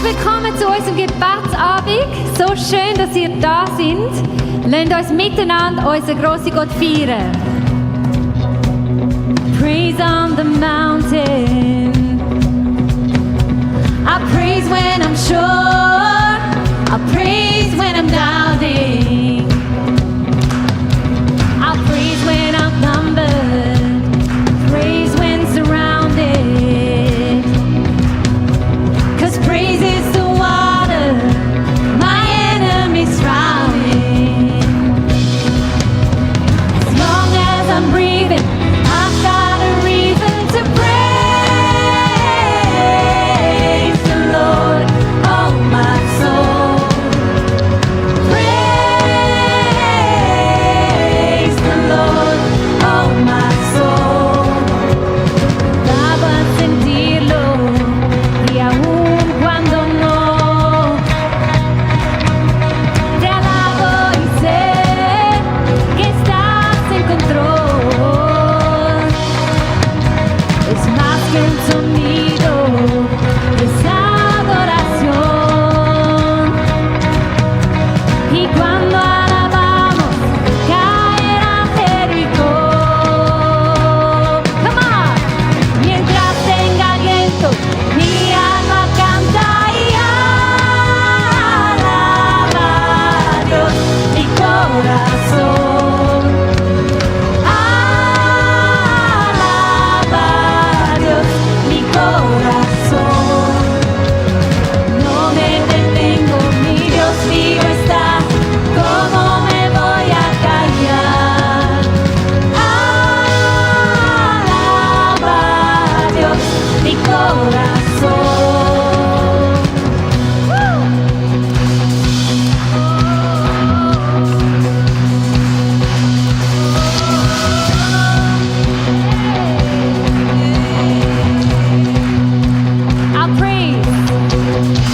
Herzlich willkommen zu unserem Gebetsabend. So schön, dass ihr da sind. Lasst uns miteinander unseren grossen Gott feiern. Praise on the mountain. I praise when I'm sure. I praise when I'm doubting. I praise when I'm numbered. Praise when surrounded. 'Cause praise is the water my enemies drowning. As long as I'm breathing, I've got a reason to praise the Lord, oh my soul. Praise the Lord, oh my soul. Daba a sentirlo y aún cuando no te alabo y sé que estás en control. Es más que un sonido, es adoración. Y cuando alabamos, caerá Jericó. Come on. Mientras tenga aliento, mi alma canta y alaba a Dios, mi corazón. Alaba a Dios, mi corazón. No me detengo, mi Dios vivo está. ¿Cómo me voy a callar? Alaba a Dios, mi corazón.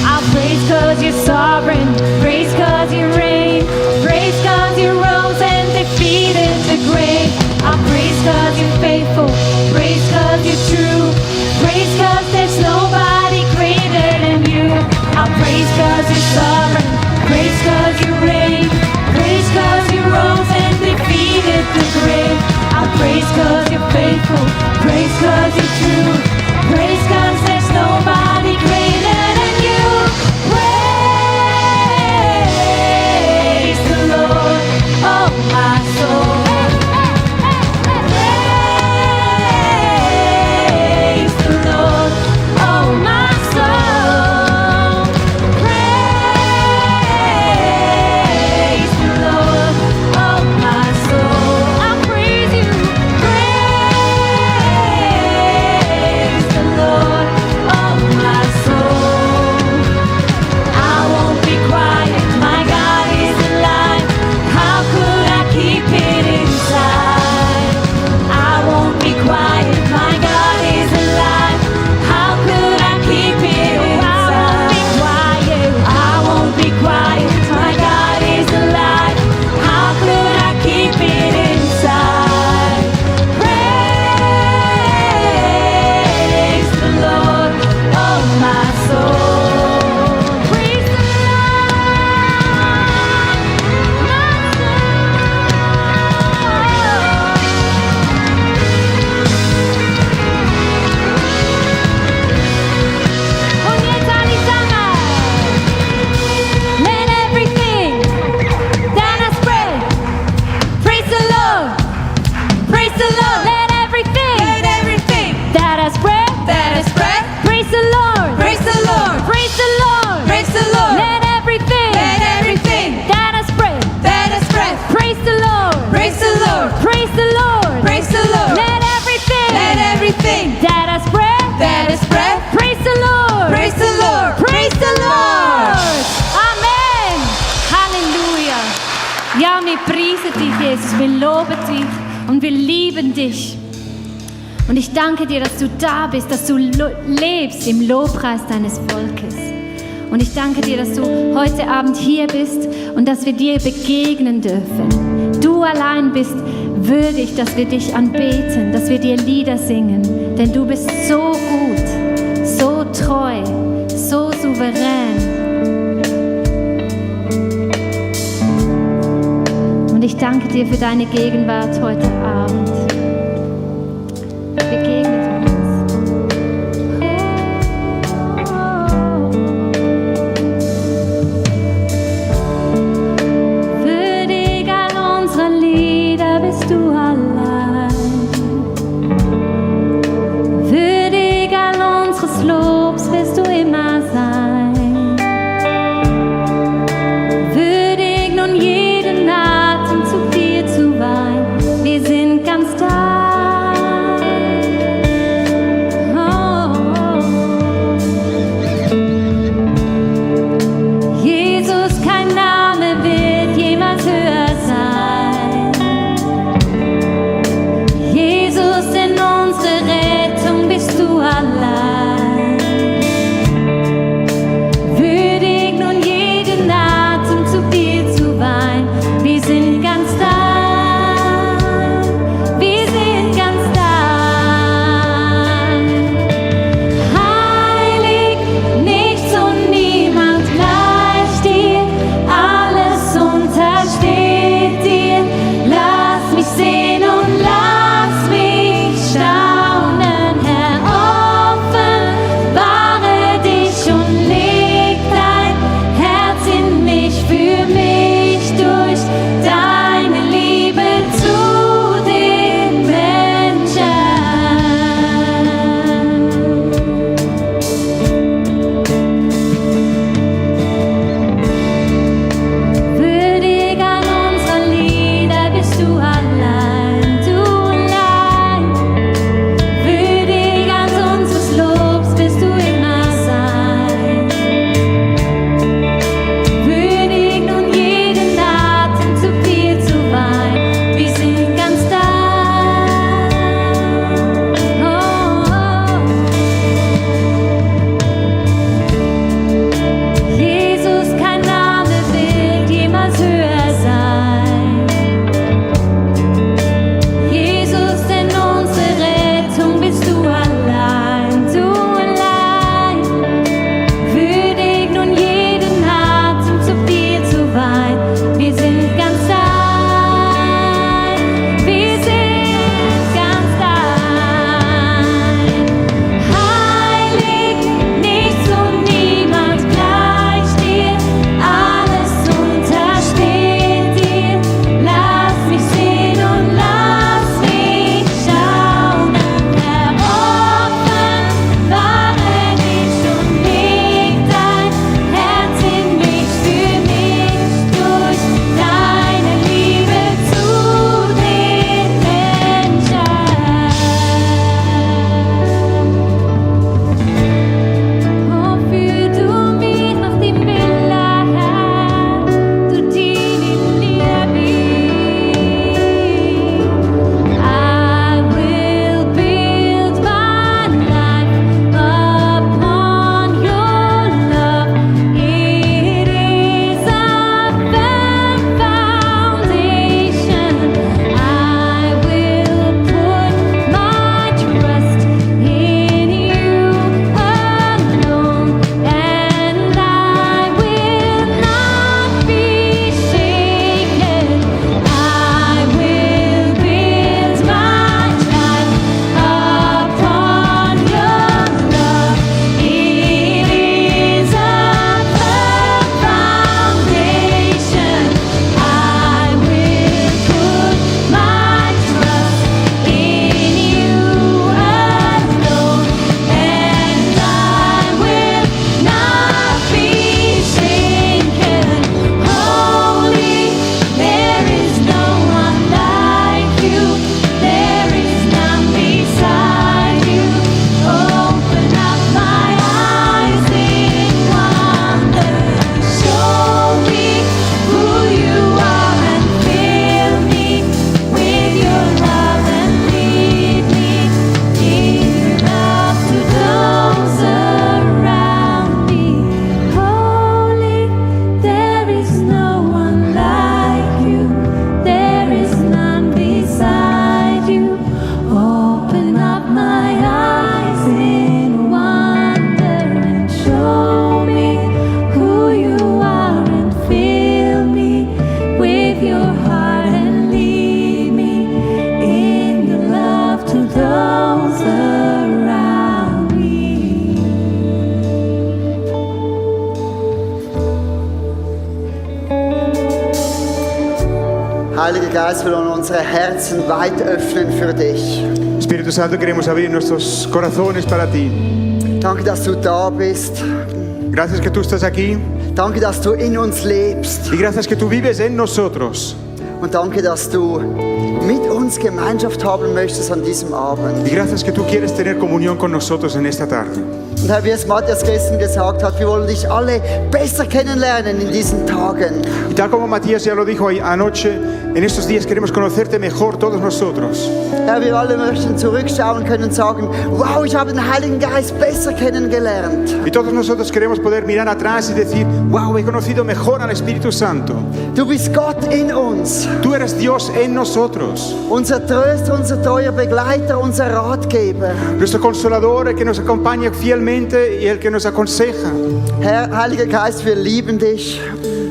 I'll praise 'cause you're sovereign, praise 'cause you reign, praise 'cause you rose and defeated the grave. I'll praise 'cause you're faithful, praise 'cause you're true, praise 'cause there's nobody greater than you. I'll praise 'cause you're sovereign, praise 'cause you reign, praise 'cause you rose and defeated the grave. I'll praise 'cause you're faithful, praise 'cause you're true, praise 'cause there's nobody greater than you. Praise the Lord, oh my soul. Praise the Lord, oh my soul. Praise the Lord, oh my soul. I praise you. Praise the Lord, oh my soul. I won't be quiet, my God is alive. How could I keep it inside? I won't be quiet, my God is alive. How could I keep it inside? I won't be quiet, my God is alive. How could I keep it inside? Praise the Lord, oh my soul. Praise the Let everything that has breath praise the Lord. Praise the Lord. Let everything that has breath praise the Lord. Praise the Lord. Praise the Lord. Praise the Lord. Let everything that has breath praise the Lord. Praise the Lord. Praise the Lord. Praise the Lord. Let everything that has breath praise the Lord. Praise the Lord. Praise the Lord. Amen. Halleluja. Ja, wir preisen dich, Jesus. Wir loben dich und wir lieben dich. Und ich danke dir, dass du da bist, dass du lebst im Lobpreis deines Volkes. Und ich danke dir, dass du heute Abend hier bist und dass wir dir begegnen dürfen. Du allein bist würdig, dass wir dich anbeten, dass wir dir Lieder singen. Denn du bist so gut, so treu, so souverän. souverän. Und ich danke dir für deine Gegenwart heute Abend. Begegnet uns. Würdig all unserer Lieder bist du allein. Würdig all unseres Lobs wirst du immer sein. Würdig nun jeden Atemzug dir zu weihen. Wir sind Heiliger Geist, wir wollen unsere Herzen weit öffnen für dich. Espíritu Santo, queremos abrir nuestros corazones para ti. Danke, dass du da bist. Gracias que tú estás aquí Danke, dass du in uns lebst. y gracias que tú vives en nosotros. Und danke, dass du mit uns Gemeinschaft haben möchtest an diesem Abend. Y gracias que tú quieres tener comunión con nosotros en esta tarde. Und Herr, wie es Matthias gestern gesagt hat, wir wollen dich alle besser kennenlernen in diesen Tagen. Y tal como Matías ya lo dijo anoche, en estos días queremos conocerte mejor todos nosotros. Herr, wir alle möchten zurückschauen können und sagen, wow, ich habe den Heiligen Geist besser kennengelernt. Y todos nosotros queremos poder mirar atrás y decir, wow, he conocido mejor al Espíritu Santo. Du bist Gott in uns, Tú eres Dios en nosotros. unser Tröster, unser treuer Begleiter, unser Ratgeber. Nuestro consolador, el que nos acompaña fielmente y el que nos aconseja. Herr, Heiliger Geist, wir lieben dich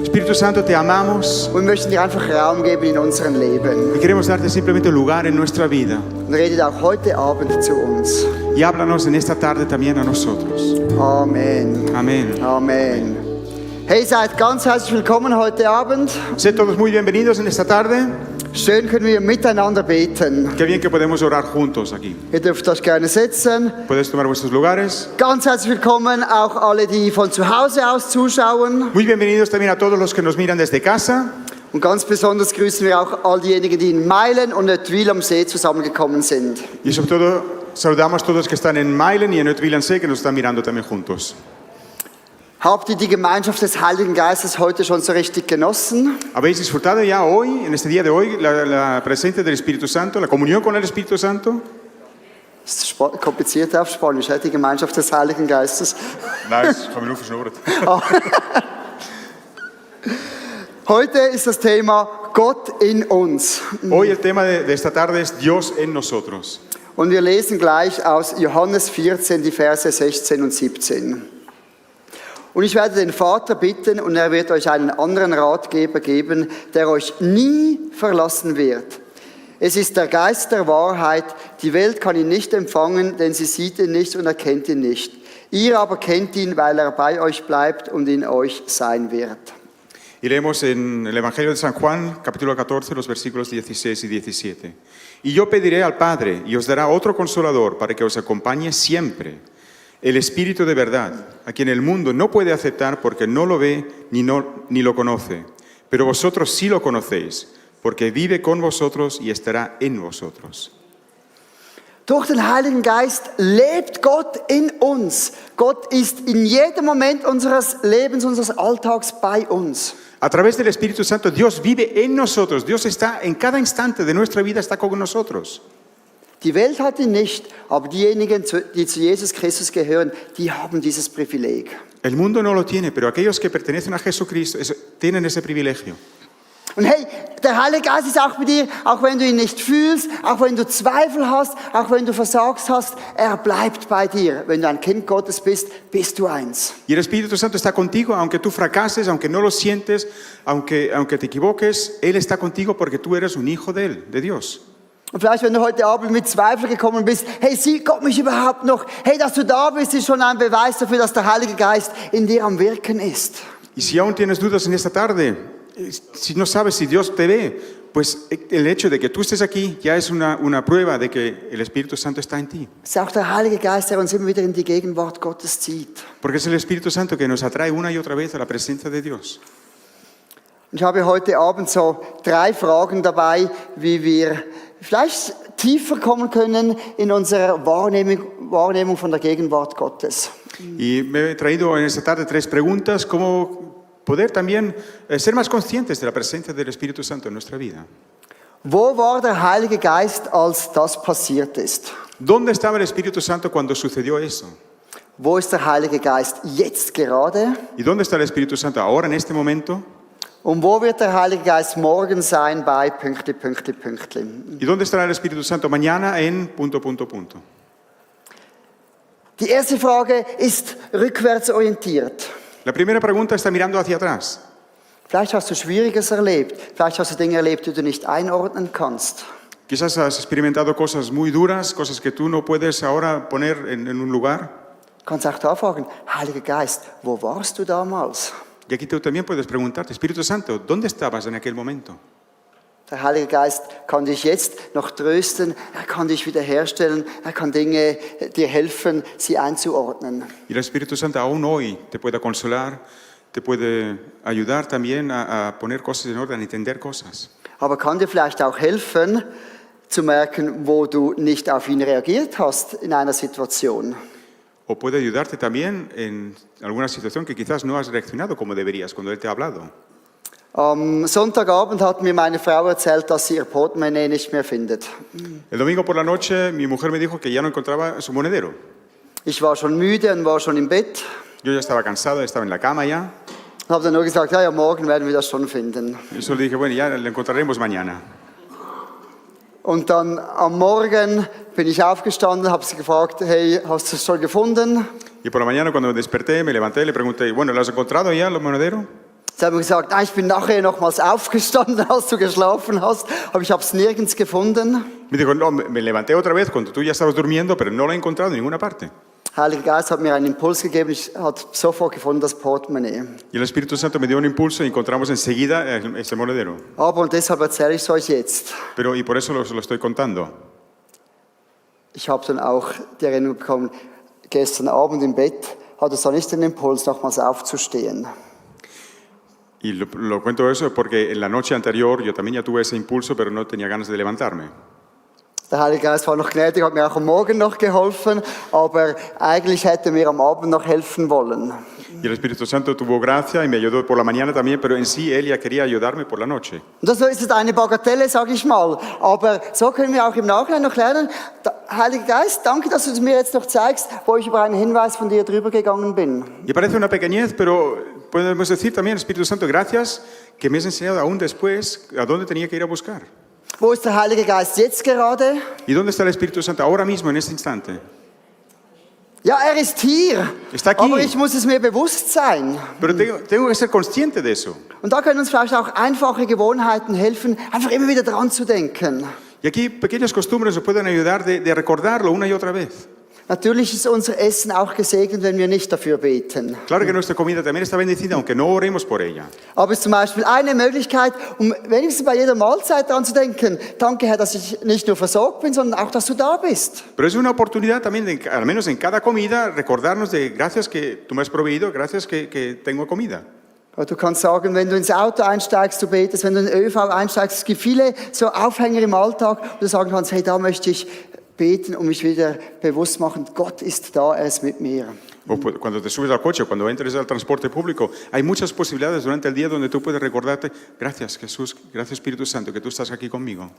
Espíritu Santo, te amamos und möchten dir einfach Raum geben in unserem Leben. y queremos darte simplemente lugar en nuestra vida. Und redet auch heute Abend zu uns. Y háblanos en esta tarde también a nosotros. Amen. Amén. Amen. Hey, seid ganz herzlich willkommen heute Abend. Sed todos muy bienvenidos en esta tarde. Schön können wir miteinander beten. Qué bien que podemos orar juntos aquí. Ihr dürft euch gerne setzen. Puedes tomar vuestros lugares. Ganz herzlich willkommen auch alle, die von zu Hause aus zuschauen. Muy bienvenidos también a todos los que nos miran desde casa. Und ganz besonders grüßen wir auch all diejenigen, die in Meilen und Nettwil am See zusammengekommen sind. Y sobre todo saludamos a todos los que están en Mailen y en Neutville-am-See, que nos están mirando también juntos. Habt ihr die Gemeinschaft des Heiligen Geistes heute schon so richtig genossen? ¿Habéis disfrutado ya hoy, en este día de hoy, la presencia del Espíritu Santo, la comunión con el Espíritu Santo? Das ist kompliziert auf Spanisch, die Gemeinschaft des Heiligen Geistes. Nein, das habe ich nur verschnurrt. Heute ist das Thema Gott in uns. Hoy el tema de esta tarde es Dios en nosotros. Und wir lesen gleich aus Johannes 14, die Verse 16 und 17. Und ich werde den Vater bitten und er wird euch einen anderen Ratgeber geben, der euch nie verlassen wird. Es ist der Geist der Wahrheit. Die Welt kann ihn nicht empfangen, denn sie sieht ihn nicht und erkennt ihn nicht. Ihr aber kennt ihn, weil er bei euch bleibt und in euch sein wird. Y leemos en el Evangelio de San Juan, capítulo 14, los versículos 16 y 17. Y yo pediré al Padre y os dará otro consolador para que os acompañe siempre, el Espíritu de verdad, a quien el mundo no puede aceptar porque no lo ve ni lo conoce. Pero vosotros sí lo conocéis, porque vive con vosotros y estará en vosotros. Durch den Heiligen Geist lebt Gott in uns. Gott ist in jedem Moment unseres Lebens, unseres Alltags bei uns. A través del Espíritu Santo, Dios vive en nosotros. Dios está en cada instante de nuestra vida, está con nosotros. Die Welt hat ihn nicht, aber diejenigen, die zu Jesus Christus gehören, die haben dieses Privileg. El mundo no lo tiene, pero aquellos que pertenecen a Jesucristo tienen ese privilegio. Und hey, der Heilige Geist ist auch bei dir, auch wenn du ihn nicht fühlst, auch wenn du Zweifel hast, auch wenn du versagst hast, er bleibt bei dir. Wenn du ein Kind Gottes bist, bist du eins. Y el Espíritu Santo está contigo, aunque tú fracases, aunque no lo sientes, aunque te equivoques, Él está contigo porque tú eres un hijo de Él, de Dios. Und vielleicht, wenn du heute Abend mit Zweifel gekommen bist, hey, sieht Gott mich überhaupt noch? Hey, dass du da bist, ist schon ein Beweis dafür, dass der Heilige Geist in dir am Wirken ist. Y si aún tienes dudas en esta tarde, si no sabes si Dios te ve, pues el hecho de que tú estés aquí ya es una prueba de que el Espíritu Santo está en ti. Es ist auch der Heilige Geist, der uns immer wieder in die Gegenwart Gottes zieht. Porque es el Espíritu Santo que nos atrae una y otra vez a la presencia de Dios. Und ich habe heute Abend so 3 Fragen dabei, wie wir vielleicht tiefer kommen können in unserer Wahrnehmung von der Gegenwart Gottes. Y me he traído en esta tarde 3 preguntas, cómo poder también ser más conscientes de la presencia del Espíritu Santo en nuestra vida. Wo war der Heilige Geist, als das passiert ist? ¿Dónde estaba el Espíritu Santo cuando sucedió eso? Wo ist der Heilige Geist jetzt gerade? ¿Y dónde está el Espíritu Santo ahora, en este momento? Und wo wird der Heilige Geist morgen sein bei Pünktli, Pünktli, Pünktli? ¿Y dónde estará el Espíritu Santo mañana en ... Die erste Frage ist rückwärts orientiert. La primera pregunta está mirando hacia atrás. Vielleicht hast du Schwieriges erlebt. Vielleicht hast du Dinge erlebt, die du nicht einordnen kannst. Quizás has experimentado cosas muy duras, cosas que tú no puedes ahora poner en un lugar. Du kannst auch da fragen, Heiliger Geist, wo warst du damals? Y aquí tú también puedes preguntarte, Espíritu Santo, ¿dónde estabas en aquel momento? Der Heilige Geist kann dich jetzt noch trösten, er kann dich wiederherstellen, er kann Dinge dir helfen, sie einzuordnen. Y el Espíritu Santo aún hoy te puede consolar, te puede ayudar también a poner cosas en orden, a entender cosas. Aber kann dir vielleicht auch helfen, zu merken, wo du nicht auf ihn reagiert hast in einer Situation. O puede ayudarte también en alguna situación que quizás no has reaccionado como deberías cuando Él te ha hablado. Am Sonntagabend hat mir meine Frau erzählt, dass sie ihr Portemonnaie nicht mehr findet. El domingo por la noche mi mujer me dijo que ya no encontraba su monedero. Ich war schon müde und war schon im Bett. Yo ya estaba cansado, estaba en la cama ya. Habe dann nur gesagt, ja, morgen werden wir das schon finden. Y solo dije, bueno, ya lo encontraremos mañana. Und dann am Morgen bin ich aufgestanden, habe sie gefragt, hey, hast du es schon gefunden? Y por la mañana cuando me desperté, me levanté, le pregunté, bueno, ¿lo has encontrado ya, los monederos? Sie haben gesagt, ich bin nachher nochmals aufgestanden, als du geschlafen hast, aber ich habe es nirgends gefunden. Me dijo, no, me levanté otra vez cuando tú ya estabas durmiendo, pero no lo he encontrado en ninguna parte. Heiliger Geist hat mir einen Impuls gegeben, ich habe sofort gefunden das Portemonnaie. Y el Espíritu Santo me dio un impulso y encontramos enseguida ese monedero. Aber, und deshalb erzähle ich es euch jetzt, Pero, y por eso lo estoy contando. ich habe dann auch die Erinnerung bekommen, gestern Abend im Bett hatte es dann nicht den Impuls, nochmals aufzustehen. Y lo cuento eso porque en la noche anterior yo también ya tuve ese impulso, pero no tenía ganas de levantarme. Der Heilige Geist war noch gnädig, hat mir auch am Morgen noch geholfen, aber eigentlich hätte mir am Abend noch helfen wollen. Y el Espíritu Santo tuvo gracia y me ayudó por la mañana también, pero en sí Él ya quería ayudarme por la noche. Und das ist eine Bagatelle, sage ich mal, aber so können wir auch im Nachhinein noch lernen. Heiliger Geist, danke, dass du mir jetzt noch zeigst, wo ich über einen Hinweis von dir drüber gegangen bin. Y parece una pequeñez, pero podemos decir también, Espíritu Santo, gracias que me has enseñado aún después a dónde tenía que ir a buscar. Wo ist der Heilige Geist jetzt gerade? ¿Y dónde está el Espíritu Santo ahora mismo, en este instante? Ja, er ist hier, Está aquí. aber ich muss es mir bewusst sein. Pero tengo que ser consciente de eso. Und da können uns vielleicht auch einfache Gewohnheiten helfen, einfach immer wieder dran zu denken. Y aquí pequeñas costumbres nos pueden ayudar de recordarlo una y otra vez. Natürlich ist unser Essen auch gesegnet, wenn wir nicht dafür beten. Claro que nuestra comida también está bendecida, aunque no oremos por ella. Aber es ist zum Beispiel eine Möglichkeit, um wenigstens bei jeder Mahlzeit daran zu denken, danke Herr, dass ich nicht nur versorgt bin, sondern auch, dass du da bist. Pero es una oportunidad también, al menos en cada comida, recordarnos de gracias que tú me has proveído, gracias que tengo comida. Oder du kannst sagen, wenn du ins Auto einsteigst, du betest, wenn du in den ÖV einsteigst, es gibt viele so Aufhänger im Alltag, wo du sagen kannst, hey, da möchte ich beten und mich wieder bewusst machen, Gott ist da, er ist mit mir. O cuando te subes al coche, cuando entres al transporte público, hay muchas posibilidades durante el día donde tú puedes recordarte, gracias Jesús, gracias Espíritu Santo, que tú estás aquí conmigo.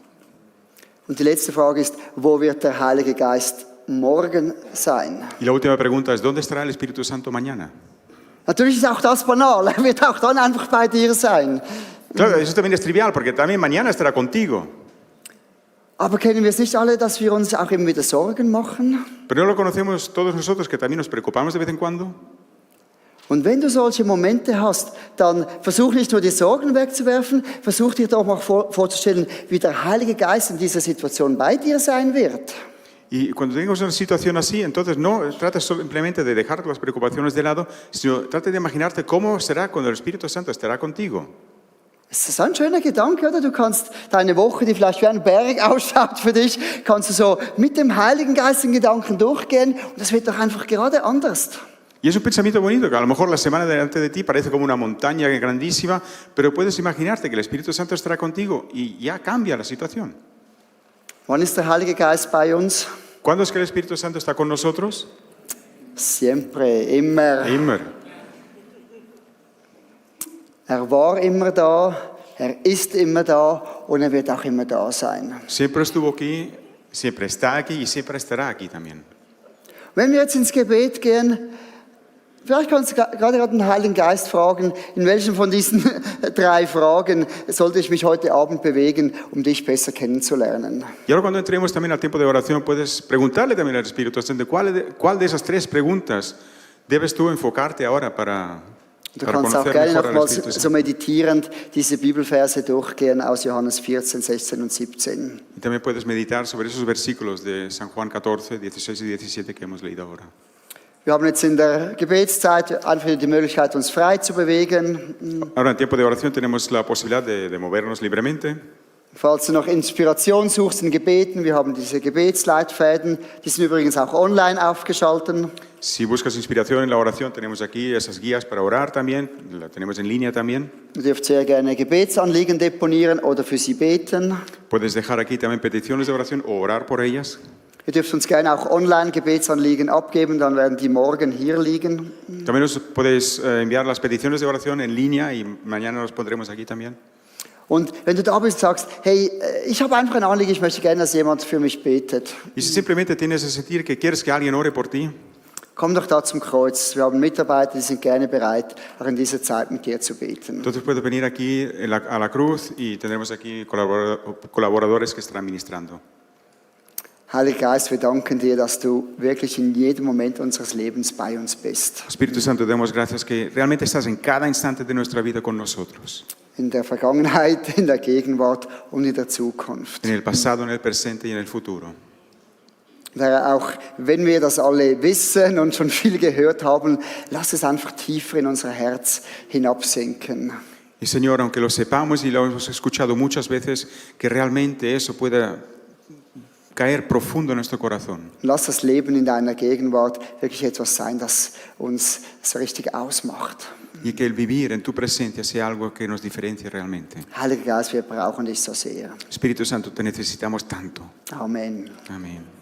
Und die letzte Frage ist, wo wird der Heilige Geist morgen sein? Y la última pregunta es, ¿dónde estará el Espíritu Santo mañana? Natürlich ist auch das banal, er wird auch dann einfach bei dir sein. Claro, eso también es trivial, porque también mañana estará contigo. Aber kennen wir es nicht alle, dass wir uns auch immer wieder Sorgen machen? Pero no lo conocemos todos nosotros, que también nos preocupamos de vez en cuando. Und wenn du solche Momente hast, dann versuch nicht nur die Sorgen wegzuwerfen, versuch dir doch mal vorzustellen, wie der Heilige Geist in dieser Situation bei dir sein wird. Y cuando tengas una situación así, entonces no trates simplemente de dejar las preocupaciones de lado, sino trate de imaginarte cómo será cuando el Espíritu Santo estará contigo. Es ist ein schöner Gedanke, oder? Du kannst deine Woche, die vielleicht wie ein Berg ausschaut für dich, kannst du so mit dem Heiligen Geist in Gedanken durchgehen und das wird doch einfach gerade anders. Y es un pensamiento bonito, que a lo mejor la semana delante de ti parece como una montaña grandísima, pero puedes imaginarte que el Espíritu Santo estará contigo y ya cambia la situación. Wann ist der Heilige Geist bei uns? ¿Cuándo es que el Espíritu Santo está con nosotros? Siempre, immer. Immer. Er war immer da, er ist immer da und er wird auch immer da sein. Siempre estuvo aquí, siempre está aquí y siempre estará aquí también. Wenn wir jetzt ins Gebet gehen, vielleicht kannst du gerade den Heiligen Geist fragen, in welchen von diesen 3 Fragen sollte ich mich heute Abend bewegen, um dich besser kennenzulernen. Y ahora cuando entremos también al tiempo de oración, puedes preguntarle también al Espíritu Santo, ¿cuál de esas 3 preguntas debes tú enfocarte ahora para Du kannst auch gerne nochmals so meditierend diese Bibelverse durchgehen aus Johannes 14, 16 und 17. Y también puedes meditar sobre esos versículos de San Juan 14, 16 y 17 que hemos leído ahora. Wir haben jetzt in der Gebetszeit einfach die Möglichkeit, uns frei zu bewegen. Ahora en tiempo de oración tenemos la posibilidad de movernos libremente. Falls du noch Inspiration suchst in Gebeten, wir haben diese Gebetsleitfäden, die sind übrigens auch online aufgeschaltet. Si buscas inspiración en la oración, tenemos aquí esas guías para orar también, la tenemos en línea también. Ihr dürft sehr gerne Gebetsanliegen deponieren oder für sie beten. Puedes dejar aquí también peticiones de oración o orar por ellas. Ihr dürft uns gerne auch online Gebetsanliegen abgeben, dann werden die morgen hier liegen. También nos puedes enviar las peticiones de oración en línea y mañana los pondremos aquí también. Und wenn du da bist und sagst, hey, ich habe einfach ein Anliegen, ich möchte gerne, dass jemand für mich betet. Y si simplemente tienes que sentir que quieres que alguien ore por ti, Komm doch da zum Kreuz. Wir haben Mitarbeiter, die sind gerne bereit, auch in dieser Zeit mit dir zu beten. entonces puedes venir aquí a la cruz y tendremos aquí colaboradores que estarán ministrando. Heiliger Geist, wir danken dir, dass du wirklich in jedem Moment unseres Lebens bei uns bist. Espíritu Santo, te damos gracias que realmente estás en cada instante de nuestra vida con nosotros. In der Vergangenheit, in der Gegenwart und in der Zukunft. En el pasado, en el presente y en el futuro. Herr, auch wenn wir das alle wissen und schon viel gehört haben, lass es einfach tiefer in unser Herz hinabsinken. Y Señor, aunque lo sepamos y lo hemos escuchado muchas veces, que realmente eso pueda caer profundo en nuestro corazón. Lass das Leben in deiner Gegenwart wirklich etwas sein, das uns so richtig ausmacht. Y que el vivir en tu presencia sea algo que nos diferencie realmente. Heiliger Geist, wir brauchen dich so sehr. Espíritu Santo, te necesitamos tanto. Amen. Amén.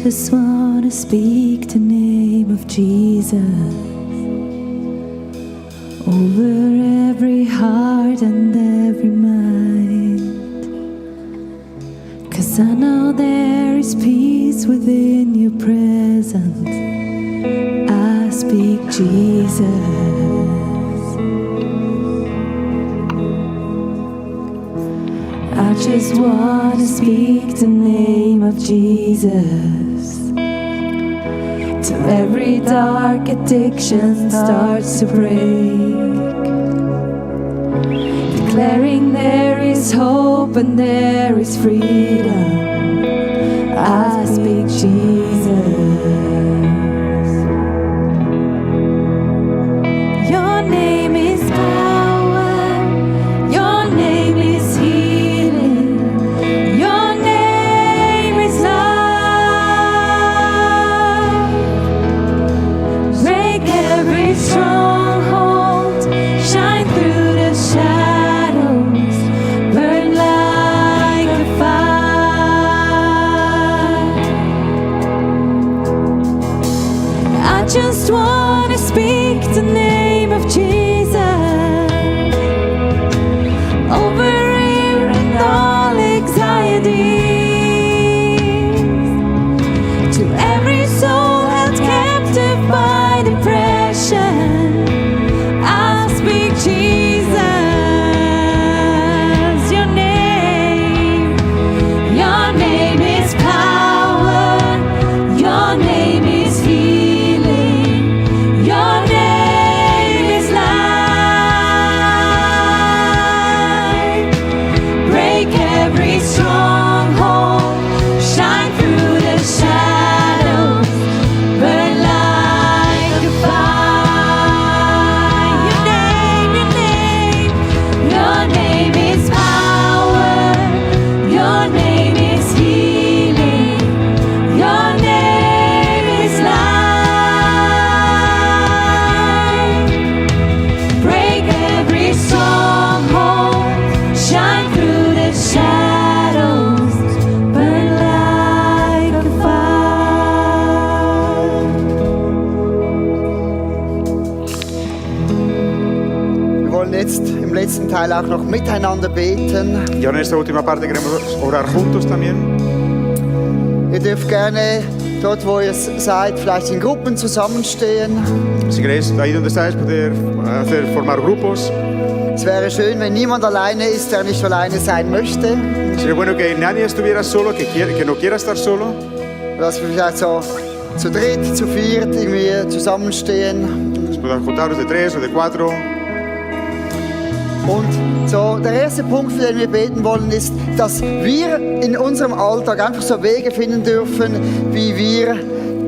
just want to speak the name of Jesus over every heart and every mind. 'Cause I know there is peace within your presence. I speak Jesus. I just want to speak the name of Jesus till every dark addiction starts to break, declaring there is hope and there is freedom. I speak Jesus. Your name is power, your name is healing, your name is love. Break every stronghold, shine through the shadows, burn like a fire. I just want to speak the name of Jesus over fear and all anxieties, to every soul held captive by depression. I speak Jesus. Your name is power, your name is healing, your name is life. Break every stronghold, shine through the shadows, burn like a fire. Your name is power, your name is healing, your name is life. Break every stronghold, shine through the shadows, burn like a fire. Wir wollen jetzt im letzten Teil auch noch miteinander beten. Y ahora en esta última parte queremos orar juntos también. Ihr dürft gerne dort, wo ihr seid, vielleicht in Gruppen zusammenstehen. Si queréis, ahí donde estáis, poder formar grupos. Es wäre schön, wenn niemand alleine ist, der nicht alleine sein möchte. Sería bueno que nadie estuviera solo, que no quiera estar solo. Dass wir vielleicht so zu dritt, zu viert irgendwie zusammenstehen. Pues puedan juntaros de 3 o de 4. Und so, der erste Punkt, für den wir beten wollen, ist, dass wir in unserem Alltag einfach so Wege finden dürfen, wie wir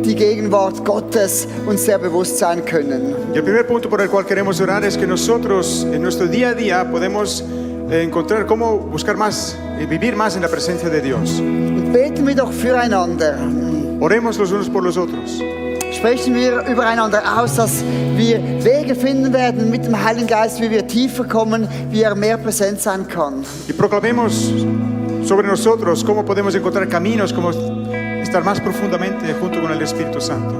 die Gegenwart Gottes uns sehr bewusst sein können. Y el primer punto por el cual queremos orar es que nosotros en nuestro día a día podemos encontrar cómo buscar más, vivir más en la presencia de Dios. Und beten wir doch füreinander. Oremos los unos por los otros. Sprechen wir übereinander aus, dass wir Wege finden werden mit dem Heiligen Geist, wie wir tiefer kommen, wie er mehr präsent sein kann. Y proclamemos sobre nosotros cómo podemos encontrar caminos, cómo estar más profundamente junto con el Espíritu Santo.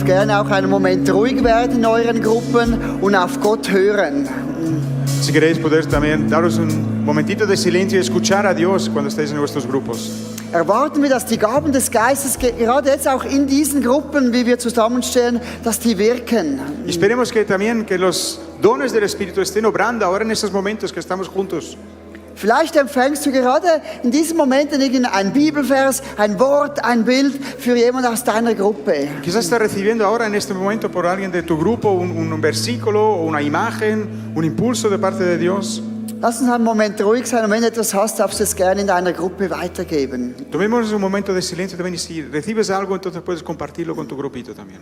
dürft gerne auch einen Moment ruhig werden in euren Gruppen und auf Gott hören. Si queréis poder también daros un momentito de silencio y escuchar a Dios cuando estéis en vuestros grupos. Erwarten wir, dass die Gaben des Geistes gerade jetzt auch in diesen Gruppen, wie wir zusammenstehen, dass die wirken. Y esperemos que también que los dones del Espíritu estén obrando ahora en estos momentos que estamos juntos. Vielleicht empfängst du gerade in diesen Momenten irgendein Bibelvers, ein Wort, ein Bild für jemand aus deiner Gruppe. Quizás estás recibiendo ahora en este momento por alguien de tu grupo un versículo, una imagen, un impulso de parte de Dios. Lass uns einen Moment ruhig sein und wenn du etwas hast, darfst du es gerne in deiner Gruppe weitergeben. Tomemos un momento de silencio también y si recibes algo, entonces puedes compartirlo con tu grupito también.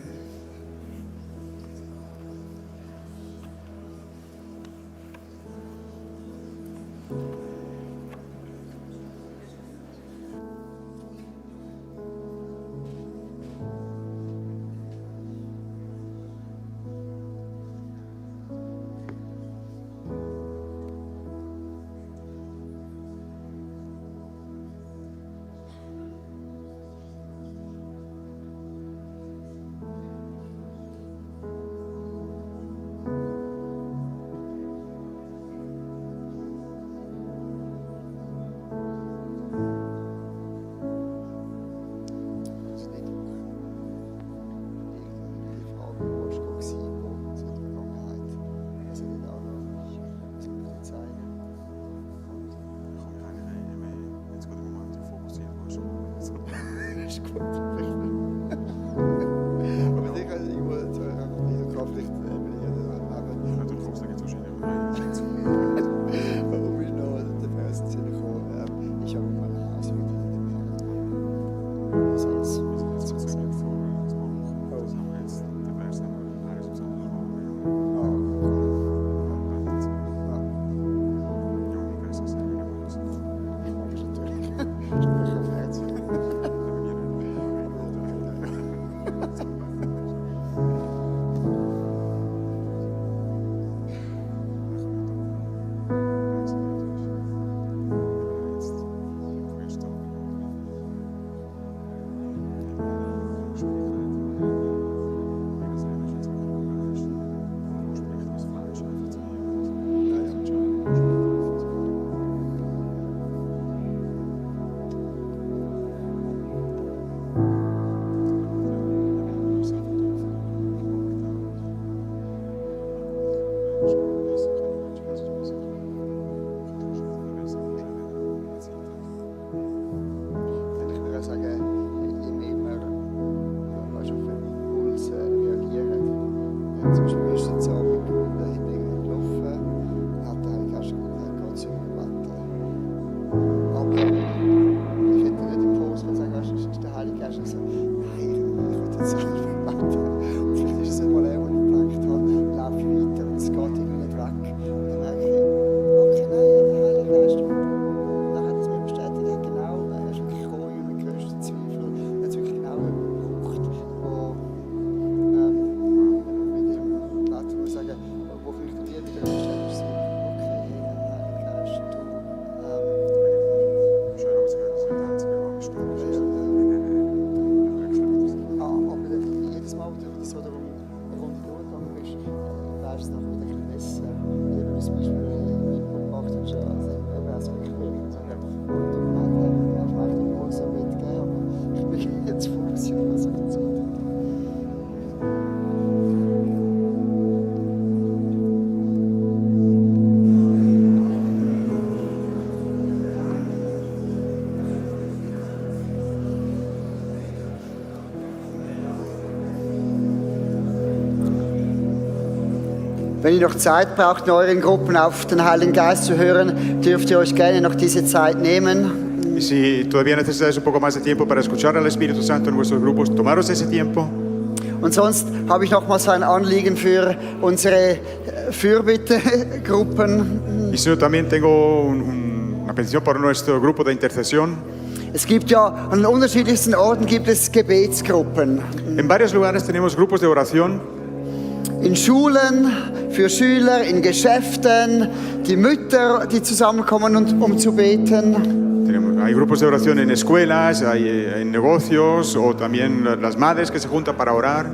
Wenn ihr noch Zeit braucht, in euren Gruppen auf den Heiligen Geist zu hören, dürft ihr euch gerne noch diese Zeit nehmen. Y si todavía necesitáis un poco más de tiempo para escuchar al Espíritu Santo en vuestros grupos, tomaros ese tiempo. Und sonst habe ich nochmals ein Anliegen für unsere Fürbittegruppen. Y si también tengo una petición para nuestro grupo de intercesión. Es gibt ja an den unterschiedlichsten Orten gibt es Gebetsgruppen. En varios lugares tenemos grupos de oración. In Schulen, für Schüler, in Geschäften, die Mütter, die zusammenkommen, um zu beten. Hay grupos de oración en escuelas, hay en negocios o también las madres que se juntan para orar.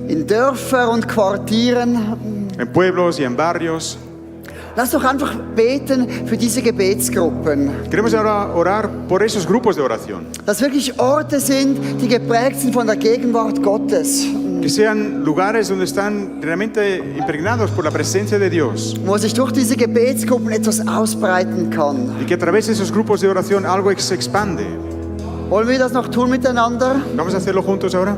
in Dörfern und Quartieren. en pueblos y en barrios. Lass doch einfach beten für diese Gebetsgruppen. Queremos ahora orar por esos grupos de oración. Dass wirklich Orte sind, die geprägt sind von der Gegenwart Gottes. Que sean lugares donde están realmente impregnados por la presencia de Dios. Wo sich durch diese Gebetsgruppen etwas ausbreiten kann. Y que a través de esos grupos de oración algo se expande. Wollen wir das noch tun miteinander? Vamos a hacerlo juntos ahora.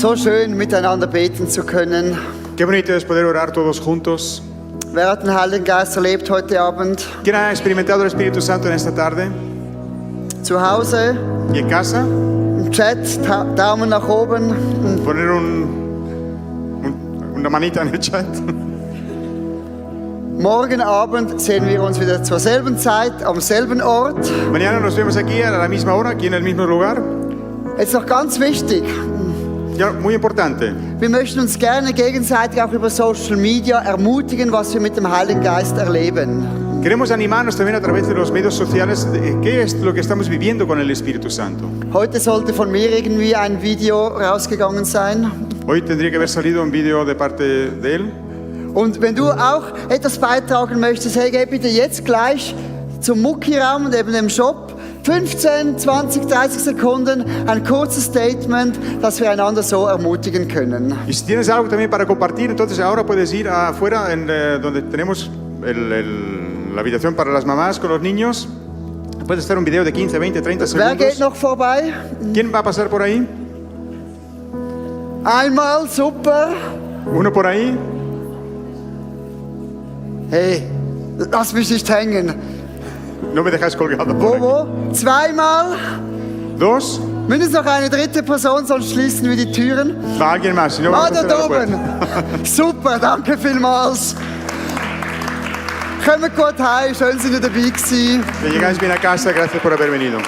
So schön, miteinander beten zu können. Qué bonito es poder orar todos juntos. Wer hat den Heiligen Geist erlebt heute Abend? ¿Quién ha experimentado el Espíritu Santo en esta tarde? Zu Hause, ¿Y en casa? im Chat, Daumen nach oben. Poner una manita en el chat. Morgen Abend sehen wir uns wieder zur selben Zeit, am selben Ort. Mañana nos vemos aquí a la misma hora, aquí en el mismo lugar. Jetzt noch ganz wichtig, Ya, muy importante. wir möchten uns gerne gegenseitig auch über Social Media ermutigen, was wir mit dem Heiligen Geist erleben. Queremos animarnos también a través de los medios sociales de qué es lo que estamos viviendo con el Espíritu Santo. Heute sollte von mir irgendwie ein Video rausgegangen sein. Hoy tendría que haber salido un vídeo de parte de él. Und wenn du auch etwas beitragen möchtest, hey, geh bitte jetzt gleich zum Mucki-Raum und eben dem Shop. 15, 20, 30 Sekunden, ein kurzes Statement, dass wir einander so ermutigen können. Y si tienes algo también para compartir, entonces ahora puedes ir afuera donde tenemos la habitación para las mamás con los niños. Puedes hacer un video de 15, 20, 30 Wer geht segundos. noch vorbei? ¿Quién va a pasar por ahí? Einmal, super. ¿Uno por ahí? Hey, lass mich nicht hängen. No me dejáis colgado por aquí. Wo? Zweimal? ¿Dos? Mindestens noch eine dritte Person, sonst schließen wir die Türen. Va alguien más. Si no, Ah, vamos a da cerrar la oben. puerta. Super, danke vielmals. Kommt gut heim, schön, dass ihr dabei gewesen. Que llegáis bien a casa. Gracias por haber venido.